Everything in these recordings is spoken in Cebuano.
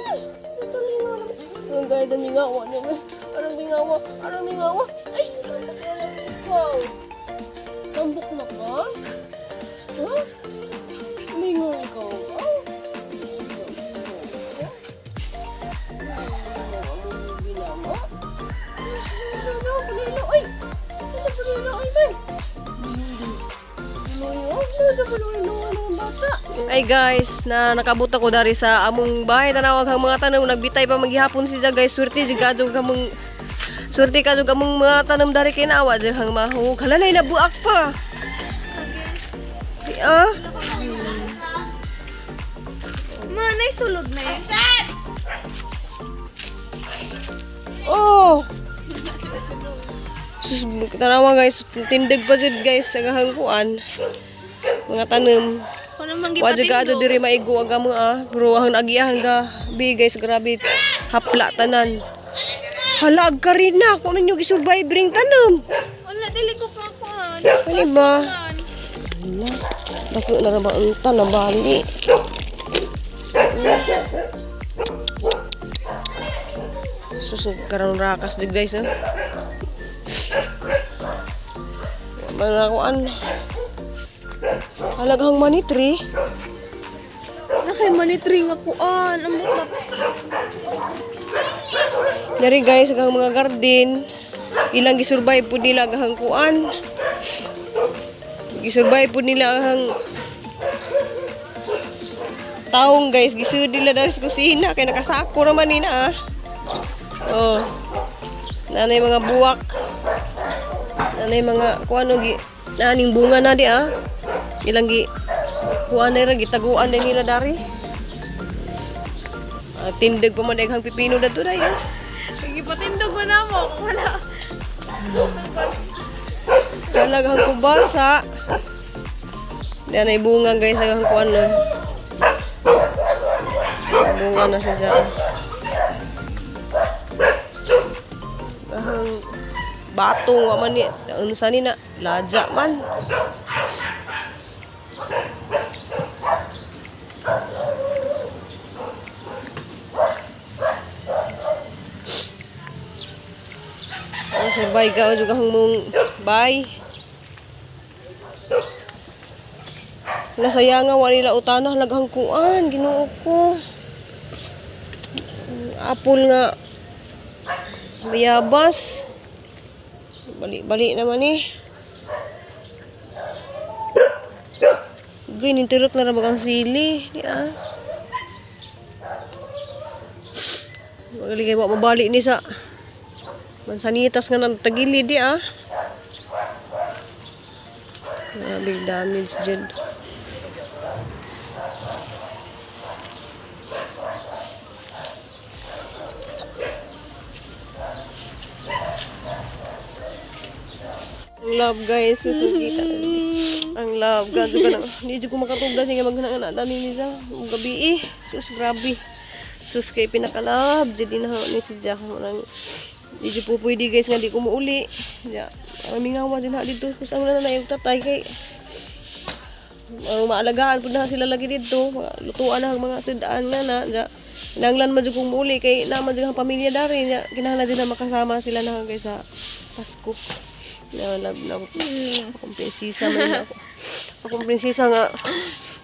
Ang guys, ang mingawa niya, guys. Anong mingawa? Anong mingawa? Ay, tambok na lang ikaw. Tambok na ka? Ha? Mingaw ikaw ka? Ay guys, na nakabot ako dari sa among bahay, tanawag ang mga tanom nagbitay pa maghihapon siya, guys. Swerte jud ka jud among, swerte ka jud among mga tanom dari kay naawa jud hang mahug. Hala, nay nabuak pa. Ah. Manay sulod na eh. Oh. Sus, tanawa guys, tindig pa jud guys sa gahang kuan. Mga tanom. Kuno man Wa jud ka gipatindog. diri maigo ang gamo ah. Pero ang nagiyahan ka, bi guys, grabe hapla tanan. Hala ag karina, kung ninyo gisurvive ring tanom. Wala, dili ko pa kuan. Ano ba? Hala, dako na ra ba ang tanabali. Susug karon rakas di guys ah. Mga kuan. Halagang money tree. Nakay money tree nga kuan. Ambot na. Dari guys, ang mga garden, ilang gisurvive po nila ang kuan. Gisurvive po nila ang taong guys, gisud nila dari sa kusina kay nakasako raman nina ah. Oh. Nanay mga buwak. Nanay mga kuan gi naning bunga na di ah. Ilang gi kuan na ra gitaguan din nila dari. Ah, tindig pa man daghang pipino dadto day ah. Gipatindog mo na mo. Wala. Talagang kubasa. Yan ay bunga guys, ang kuan no. Bunga na siya dyan. Ang bato nga man ni, unsa ni na, ladya man. Oh, survive ka juga hang mong bye. Nasaya nga wala nila utana halagang kuan, Ginoo ko. Ang apple nga bayabas. Bali-bali naman eh. Gay, nintirot na rabag ang sili. Di ah. Magaling kayo mabali ni sa mansanitas nga nang tagilid di ah. Grabe damage dyan. Ang love guys, susugita. Ang love, grabe ka na. Hindi ko makatugda sige maghanang na ni siya. Ang gabi eh. Sus, grabe. Sus kay pinakalab, jadi na ni si Jack. Walang di jud po pwede guys nga di ko muuli. Ya, ang mingawa din ha dito. Kus ang na na yung tatay kay ang maalagaan pud na sila lagi dito. Mga lutuan na ang mga sidaan nga na. Ya, kinahanglan man jud kong muuli kay naman jud ang pamilya dari. Ya, kinahanglan jud na makasama sila na guys sa Pasko. Na love na ako. Akong prinsesa man na ako. Akong prinsesa nga.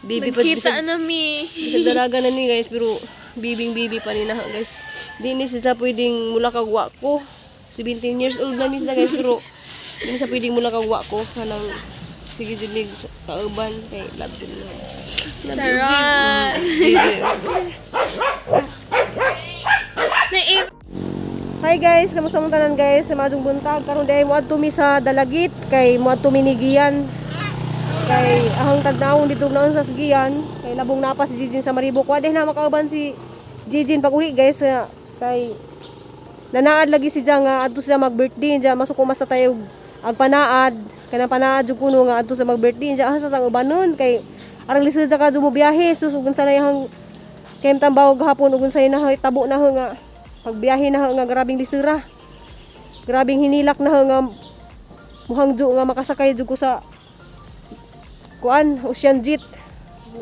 Bibi pa Nagkita na mi. bisag dalaga na ni guys pero bibing bibi pa ni na guys. Di ni siya pwedeng mula kag wa ko. 17 years old na ni siya guys pero di ni siya pwedeng mula kag wa ko kanang sige jud ni kauban kay love jud na. Love you, Charot. baby. Na Hi guys, kamusta mong tanan guys? Sa madung buntag karon diay moadto mi sa Dalagit kay moadto mi ni Gian. Kay ahang tadnaon dito naon sa Gian, kay labong napa si Jijin sa Maribok. Wa na makauban si Jijin pag uli guys kaya kay nanaad lagi si Jang nga adto siya mag-birthday diya masuko mas tayo ag panaad kanang panaad jud kuno nga adto sa mag-birthday diya asa tang ubanon kay arang lisod ka jud mo biyahe sus ug unsa na yang kay tambaw gahapon ug unsay na tabo na ho nga pagbiyahe na ho nga grabing lisura, grabing hinilak na ho nga muhangjo nga makasakay jud ko sa kuan Ocean Jet.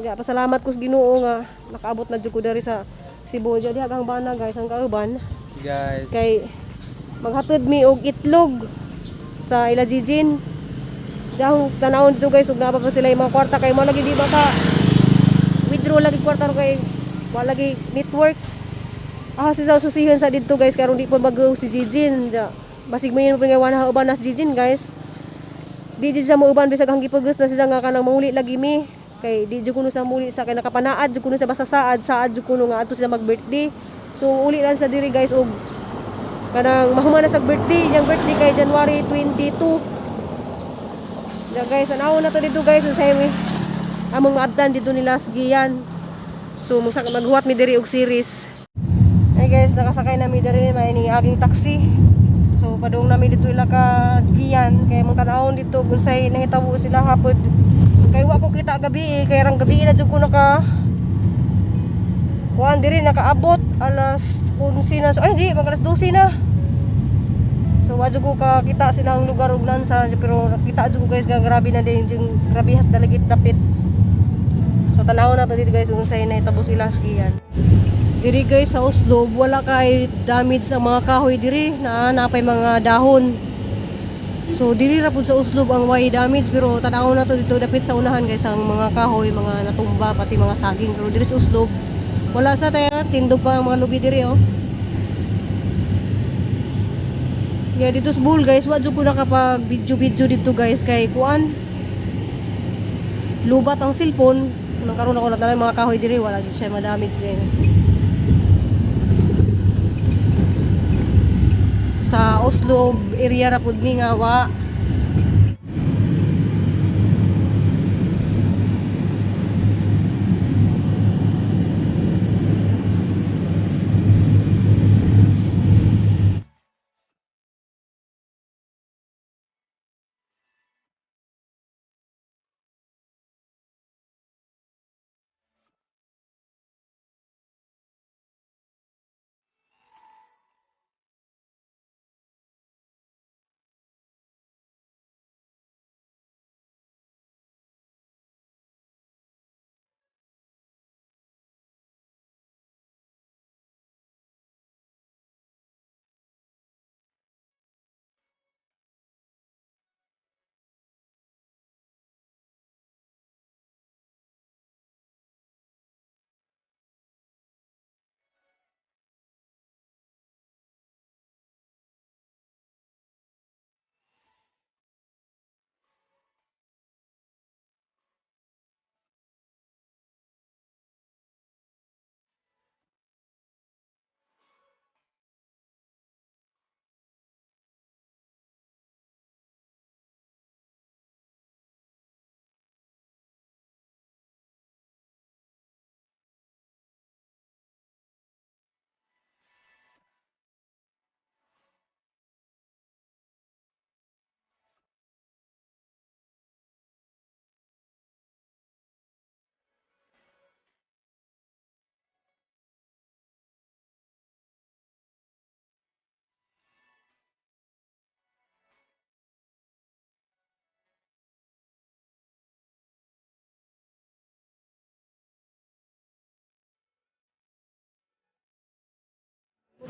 Nga pasalamat ko sa Ginoo nga nakaabot na jud ko diri sa Cebu. Diya diha ang bana guys, ang kauban. Guys. Kay maghatod mi og itlog sa ila Jijin. Diyan tanawon dito guys, ug naa pa sila yung mga kwarta kay mo lagi di ba ka withdraw lagi kwarta ro kay wala lagi network. Ah, si sa susihan sa didto guys karon di po mag si Jijin. Diya, basig mayon po nga wala uban na si Jijin guys. Di jud siya muuban bisag ang gipugos na siya nga kanang manguli lagi mi. Kay di jud kuno sa muli sa kay nakapanaad jud kuno sa basta saad saad jud kuno nga adto siya mag birthday. So uli lang sa diri guys og kanang mahuman na sa birthday, iyang birthday kay January 22. Ya guys, anaw na to dito guys sa mi. Among maabdan dito nila sa Giyan. So musak maghuwat mi diri og series. Hey guys, nakasakay na mi diri may ni aging taxi. So padung nami dito ila ka Giyan kay mong tan-awon dito unsay nahitabo sila hapon. Kay wa ko kita gabi eh, kay rang gabi na jud ko naka kuan diri nakaabot alas 11 na. So, ay hindi, mag alas 12 na. So wa jud ko kakita silang lugar ug nansa pero nakita jud ko guys nga grabe na din yung grabe has dalagit dapit. So tan-awon na to dito guys unsay nahitabo sila sa Giyan. Diri guys sa Oslo, wala kay damage ang mga kahoy diri na napay mga dahon. So diri ra pud sa Oslo ang way damage pero tan-awon na to dito dapit sa unahan guys ang mga kahoy, mga natumba pati mga saging pero diri sa Oslo wala sa tayo tindog pa ang mga lubi diri oh. Yeah, dito sa Bohol guys, wa jud ko nakapag video-video dito guys kay kuan. Lubat ang cellphone. Nang karon ako na mga kahoy diri wala jud siya ma-damage din. Sa Oslo area ra pud ni nga wa.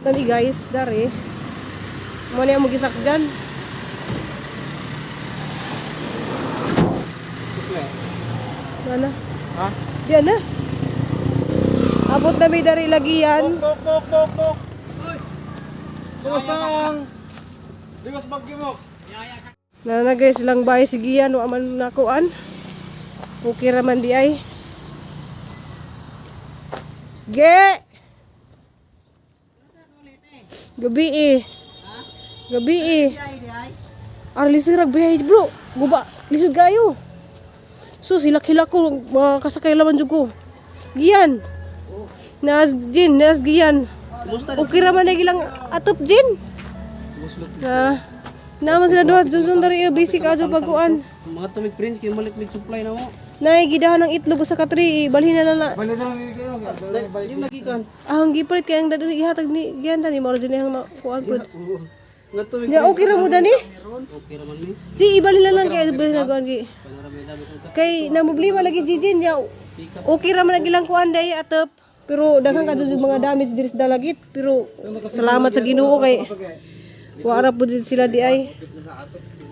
Kami guys, dari. Mo na mo gisak dyan. Mana? Ha? Diyan na. Abot na mi dari lagian. Pok, pok, pok, pok. Kumusta ang Liwas bagyo mo? Na na guys, lang bahay si Gian wa man nakuan. Okay ra man di ay. Ge. Gabi eh. Gabi eh. Arlis rag bihay bro. Guba, lisod kayo. So silak-hilak ko mga kasakay laman jud ko. Gian. Nas Jin, nas Gian. Okay ra man na gilang atop Jin. Na naman sila duha jud dari basic adyo pagkuan. Mga tumig prince kay malit mig supply na mo. Nay gidahan ng itlog sa katri, balhin na lang. Balik na lang kayo. Yung lagi kan. Ah, ang gipalit kay ang dadali ihatag ni Gian tani mao jud ang makuan pud. Nga tumig. Ya okay ra mo dani. Okay ra man mi. Di ibalhin na lang kay ibalhin na kuan gi. Panorama dami ko Kay na problema lagi jijin ya. Okay ra man ang ilang kuan day atop. Pero daghan ka jud mga damage diri sa Dalagit, pero salamat sa Ginoo kay wa ra pud jud sila di ay.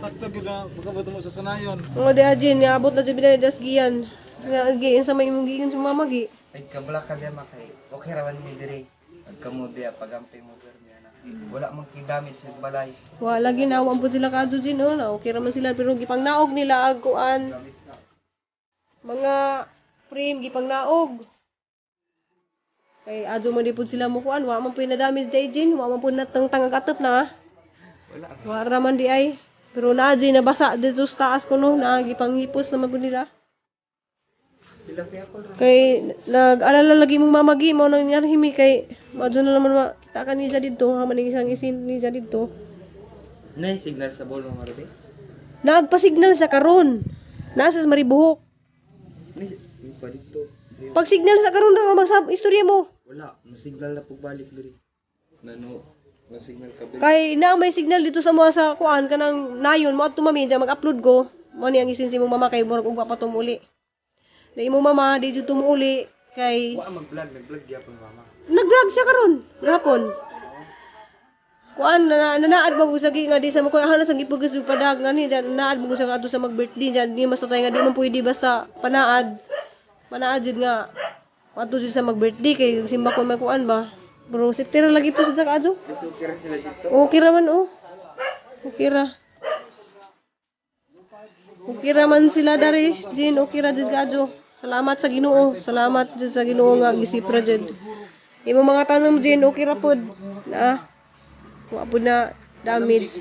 Sakto gyud na pagkabot mo sa sanayon. Oo, di ajin, niabot na jud bida das giyan. Nga gi sa may imong giingon sa mama gi. Ay kabla ka diya makay. Okay ra man mi diri. Pagkamo diya pagamping mo permi ana. Wala man kay damage sa balay. Wa lagi na wa pud sila kaadto jin oh, na okay ra man sila pero gipangnaog nila ag kuan. Mga frame gipangnaog. Kay adto man di pud sila mo kuan, wa man pud na damage day jin, wa man pud natangtang ang atop na. Wala. Wa ra man di ay. Pero naa jin nabasa dito sa taas kuno na gipanghipos naman pud nila. Sila kaya ko ra. Kay nag-alala lagi mong mamagi mo nang nangyari himi kay madyo na naman makita ka niya dito ha maning isang isin niya dito. Nay signal sa bol mga rabi. Nagpasignal sa karon. Nasa sa Maribuhok. Nay pa dito. Diri. Pag signal sa karon ra magsab istorya mo. Wala, no signal na pagbalik diri. Nano no signal ka ba? Kay na may signal dito sa mga sa kuan kanang nayon mo adto mami diyan mag-upload ko. Mo ni ang isin si mong mama kay murag ugma pa tumuli. Na imo mama di jud tumuli kay Wa mag-vlog, nag-vlog gyapon mama. nag-vlog siya karon gahapon. Kuan na nanaad ba sa gi nga di sa mo kuan sa gipugos ug padag ngani diyan naad mo sa adto sa mag-birthday diyan di mas tay nga di man pwede basta panaad. Panaad jud nga adto jud sa mag-birthday kay simba ko may kuan ba. Bro, siptira lagi po sa kaadto. Mas okay ra sila dito. Okay ra man oh. Okay ra. Okay ra man sila dari, Jin, okay ra jud kaadto. Salamat sa Ginoo. Salamat jud sa Ginoo nga gisipra jud. Imo mga tanom Jin, okay ra pod. Na. Wa pod na damage.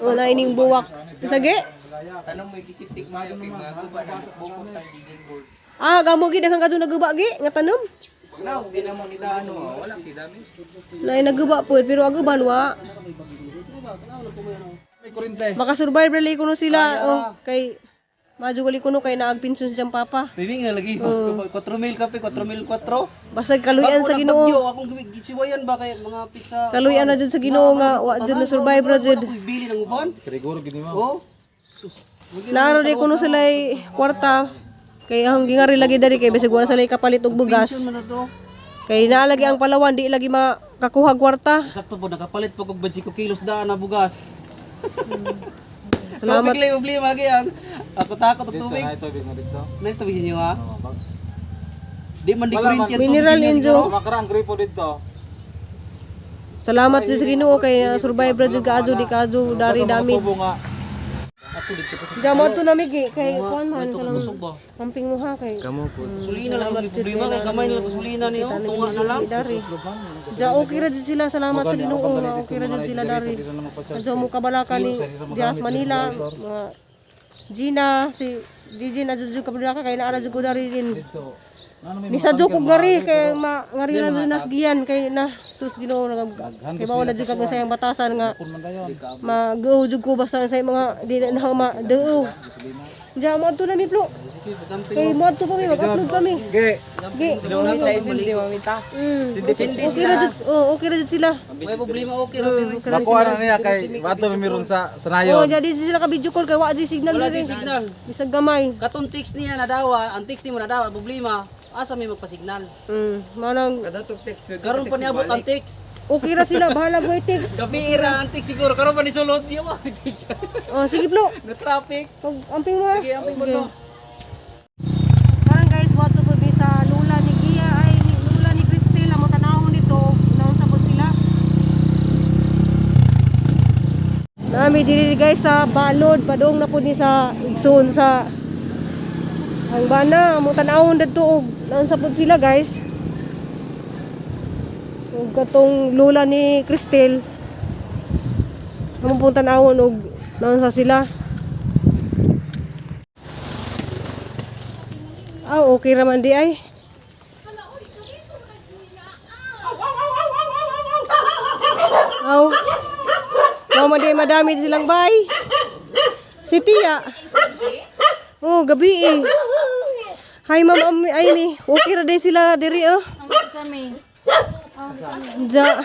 O na ining buwak. Sage? Tanong mo ikisiptik mayo kay mga guba na bukod tang board. Ah, gamo gi daghang kadto naguba gi nga tanom. Wala, di na mo nida ano, wala kay damage. Naay naguba pod pero ang uban wa. May kurente. Makasurvive ra kuno sila oh kay madyo gali kuno kay naagpinson siyang papa. Tuwing na lagi. 4 mil kape, 4 mil 4. Basag kaluyan sa Ginoo. Bagyo, akong gisiwayan ba kay mga pizza. Kaluyan na jud sa Ginoo nga wa jud na survive ra jud. Wala ko'y bili ng uban. Siguro gid mo. Oh. Sus. Naaro di kuno sila kwarta kay ang gingari lagi diri kay bisag wala sila kapalit og bugas. Pension man na to. Kay naa lagi ang Palawan di lagi makakuha kwarta. Sakto po nakapalit po kog 25 kilos daan na bugas. Salamat. Tubig lang problema lagi ang. Ako takot og tubig. Ay tubig na dito. Nay tubig ninyo ha. Di man di kuryente ang tubig Mineral ninyo Enzo. siguro. Makara ang gripo dito. Salamat jud sa Ginoo kay survive ra jud kaadto di kaadto dari damage. Tubo nga. Jamo to na migi kay kuan man kanang Kusog ba? amping mo ha kay Kamo po. Sulina lang ang problema kay gamay na lang gasolina niyo, tunga na lang. Dari. Ja okay ra jud sila, salamat sa Ginoo nga okay ra jud sila dari. Adto mo kabalaka ni Dias Manila, mga Gina, si DJ na jud kabalaka kay naa ra jud ko dari din. Ni sa ko ngari kay ma ngari na jud nasgiyan kay na sus Ginoo na kay mao na jud kag sa iyang batasan nga ma go jud ko basta sa mga di na na ma deo. Ja mo adto na mi plo. Kay mo adto pa mi mag-upload pa mi. Ge. Gi. Okay ra jud, oh, okay ra jud sila. May problema okay ra may Nakuha na niya kay wato mi meron sa Oh, sanayon. jadi sila ka video call kay wa jud signal Wala diri. di signal. Bisag gamay. Katong text niya nadawa, ang text nimo nadawa, problema. Asa may magpasignal? Mao nang Kadatong text Karon pa niabot ang text. okay ra sila, bahala ko text. Gabi ra ang text siguro karon pa ni sulod niya mo ang text. Oh, sige plo. Na traffic. Pag amping mo ha. Sige, amping mo to. Karon guys, what to be sa lula ni Gia ay ni lula ni Cristel amo tanawon nito, naon sa pod sila. Nami diri guys sa balod padung na pud ni sa igsoon sa ang bana amo tanawon didto og naon sa pod sila guys. Ug katong lula ni Cristel amo pong tanawon og naon sa sila. Ah, okay raman di ay. Aw. Mao man di madami silang bay. Si Tia. Oh, gabi eh. Hi Ma'am Ami, Amy. Okay ra day sila diri oh. Ja.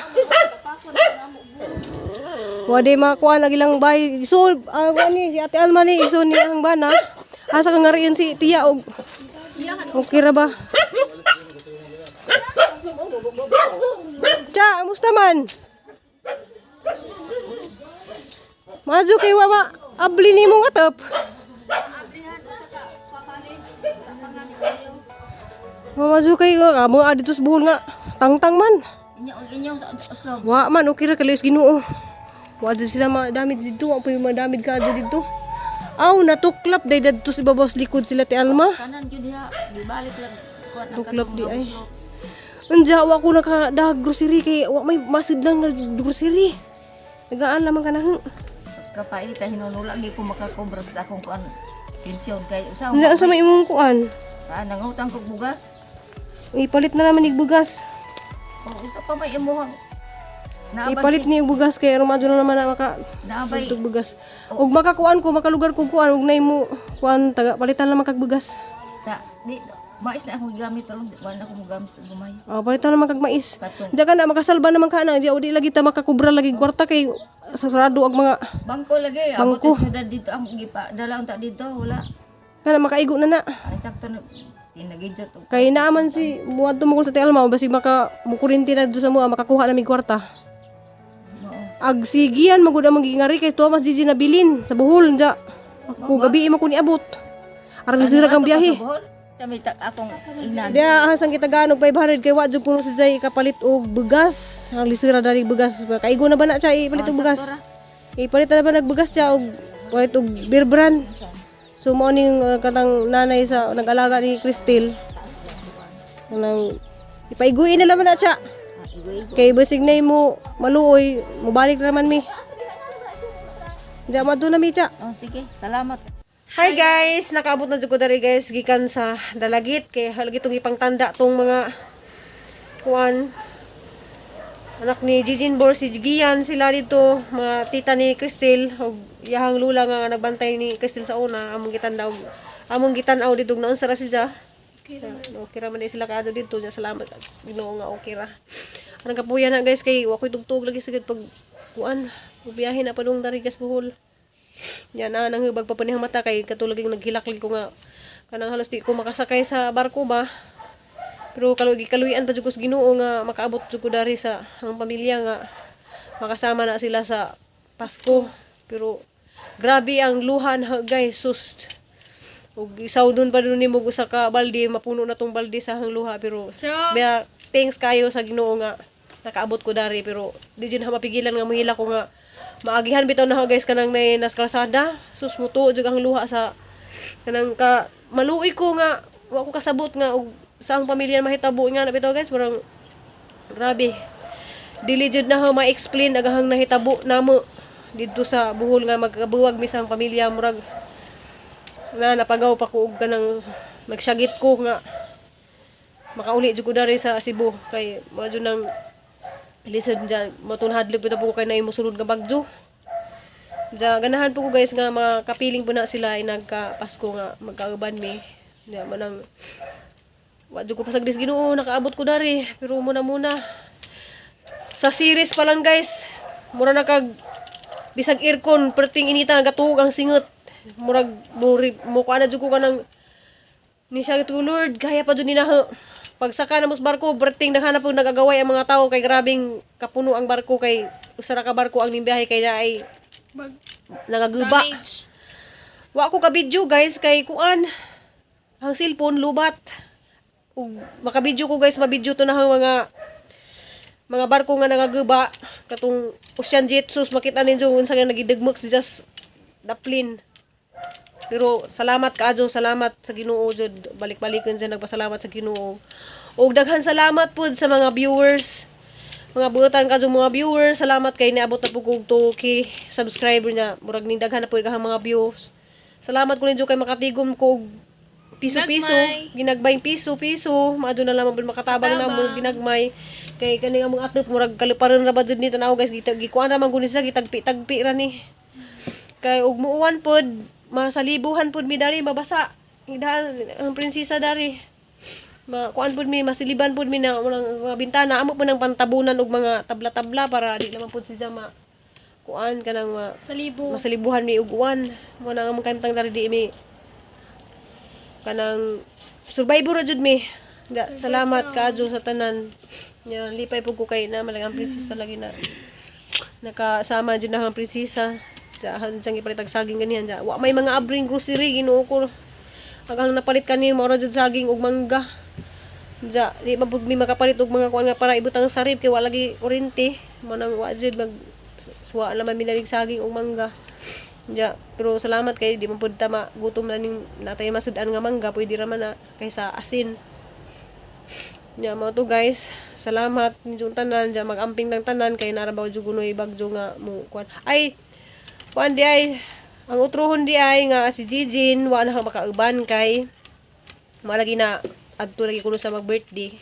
Wa di makuha lagi lang bay. So, ah, ni si Ate Alma ni so ni ang bana. Asa ka ngariin si Tia og. Okay ra ba? Cha, amusta man? Maadyo kay wa ma abli nimo nga top. Mamadyo kay nga mo adto sa Bohol nga tangtang man. Inyo sa Oslo. Wa man okay ra kalayos Ginoo. Wa jud sila madamit didto, wa pa yung madamit ka didto. Aw, natuklap day dadto sa ibabaw sa likod sila ti Alma. Tanan gyud diha, gibalik lang kuan ang Tuklap katong di ay. Oslo. Unja wa ko nakadag grocery kay wa may masid lang na grocery. Nagaan lamang ka na. Kapaita hinunula gyud ko makakobra sa akong kuan pensyon kay usa Unsa sa may imong kuan? ah, nangutang kog bugas. Ipalit na naman ig bugas. O usa pa may imuhang naabay Ipalit ni og bugas kay aron madto na naman na maka naabay tug bugas. Og makakuan ko makalugar ko kuan og nay mo kuan taga palitan lamang kag bugas. na di mais na akong gigamit ron, wala na akong mogamit sa gumay. Oh, palitan naman kag mais. Patong. Diya ka na makasalba naman ka na. Diya di lagi ta makakubra lagi kwarta kay sarado ang mga Bangko lagi, abot Bangko. sa syudad dito ang gipa dala unta dito wala. kana makaigo na na. Ang sakto na tinagidjot og Kay naaman si muadto mo ko sa Alma basig maka mukurinti na dito sa mua makakuha na mig kwarta. mao. Ag sigian magud ang magingari kay Thomas Gigi nabilin sa Bohol diya. Ako gabi mo ko niabot. Aron sira kang biyahe. Kami ta akong inan. Diya hasang kita ganog 500 kay wa jud kuno si Jay kapalit og bugas. Ang lisira dari bugas. Kaigo na ba na siya ipalit og bugas? Ipalit na ba nagbugas siya og palit og beer brand. So mao ning katang nanay sa nag-alaga ni Cristel. Kanang ipaiguin na naman na siya. Kay basig na mo maluoy, mubalik na naman mi. Diya madto na mi siya. Oh, sige, salamat. Hi guys, nakaabot na jud ko diri guys gikan sa Dalagit kay halagi tong ipangtanda tong mga kuan anak ni Jijin Bor si Gian sila dito mga tita ni Cristel ug iyahang lula nga nagbantay ni Cristel sa una among gitanda og among gitan-aw dito naunsa ra siya. Okay ra man di sila kaadto dito. Nya salamat Ginoo nga okay ra. Anang kapuya na guys kay wa koy tugtog lagi sigud pag kuan biyahe na padung dari gas Bohol. Yan na, nanghibag pa pa niyang mata kay katulad yung naghilak lagi ko nga kanang halos di ko makasakay sa barko ba. Pero kalugi kaluyan pa jud ko sa Ginoo nga makaabot jud ko dari sa ang pamilya nga makasama na sila sa Pasko. Pero grabe ang luhan ha, guys, sus. Ug isaw dun pa dun nimo usa ka balde, mapuno na tong balde sa hang luha pero baya, thanks kayo sa Ginoo nga nakaabot ko dari pero di jud na mapigilan nga mohila ko nga maagihan bitaw na ho guys kanang nay nas kalsada sus mutuo jud ang luha sa kanang ka maluoy ko nga wa ko kasabot nga og sa ang pamilya mahitabo nga na bitaw guys, parang grabe dili jud na ho ma-explain agahang nahitabo namo didto sa Bohol nga magkabuwag mi sa ang pamilya, murag na napagaw pa ko og kanang nagsyagit ko nga makauli jud ko dari sa Cebu kay mao jud nang lisod dyan matunhadlok bitaw po ko kay naay mosulod nga bagyo. Diya, ganahan po ko guys nga makapiling po na sila ay nagka Pasko nga magkauban mi. Diya, manang wa jud ko pasagdis Ginoo nakaabot ko dari pero muna muna sa series pa lang guys mura na kag bisag aircon perting inita gatuog ang singot murag muri mo kuan na jud ko kanang ni siya to Lord kaya pa jud ni na pagsaka na mo sa barko perting daghan na po nagagaway ang mga tao kay grabing kapuno ang barko kay usa ra ka barko ang nimbiyahe kay naay nagaguba. Damage. Wa ko ka video guys kay kuan ang cellphone lubat. Ug maka-video ko guys, ma-video to na ang mga barko nga nagaguba katong Ocean Jet sus makita ninyo unsa nga nagidugmok si just daplin. Pero salamat kaadyo, salamat sa Ginoo jud. Balik-balikan jud nagpasalamat sa Ginoo. Ug daghan salamat pud sa mga viewers. Mga buotan kadyo mga viewers, salamat kay niabot na pud kog 2K subscriber niya. Murag ning daghan na pud kahang mga views. Salamat ko ninyo kay makatigom ko og piso-piso, Ginagmay. ginagmay piso-piso, maadto na lamang pud makatabang na mo ginagmay. Kay kani nga mga atop murag kaliparon ra ba jud ni tan-aw guys, gikuan ra man gud ni siya, gitagpi-tagpi ra ni. Kay og muuwan pod, masalibuhan pod mi dari mabasa. Idahan ang prinsesa dari. Ma kuan pod mi masiliban pod mi na unang mga bintana amo po ng pantabunan og mga tabla-tabla para di naman pod siya ma kuan kanang ma, Sa libo. masalibuhan mi og uwan. Mo na nga mong kahimtang dari di mi kanang survivor ra jud mi. Ja, salamat kaadyo sa tanan. Ya, lipay pud ko kay na malagang prinsesa lagi na nakasama jud na ang prinsesa. Ja, han siyang ipalit og saging ganihan ja. Wa may mga abring grocery, Ginoo ko. Agang napalit kani mao ra jud saging ug mangga. Ja, di man pud mi makapalit og mga kuan nga para ibutang sa rib kay wa lagi kuryente. Mo nang wa jud mag suwa naman minalig saging ug mangga. Ja, pero salamat kay di man pud ta magutom na ning natay masud-an nga mangga, pwede ra man na kaysa asin. Nya mao to, guys. Salamat ninyong tanan ja, magamping tang tanan kay narabaw jud kunoy bagyo nga mo kuan. Ay, kuan di ay ang utrohon di ay nga si Jijin wa na ka makauban kay malagi na adto lagi kuno sa mag-birthday.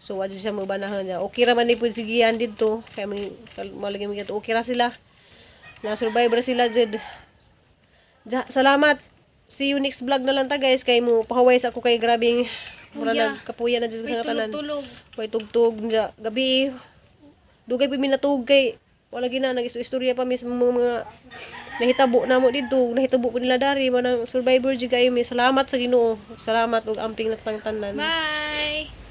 So wa jud siya maubanahan niya. Okay ra man ni pud si Gian didto kay malagi mo okay ra sila. Na survive ra sila jud. Ja, salamat. See you next vlog na lang ta, guys, kay mo pahaway sa ako kay grabing mura Puya. nag kapuya na jud May sa tanan. tulog-tulog. May tugtog ja gabi. Dugay pa mi natug kay wala gina nag-istorya pa mi sa mga nahitabo namo didto, nahitabo po nila dari manang survivor jud kayo mi. Salamat sa Ginoo. Salamat ug amping natang tanan. Bye!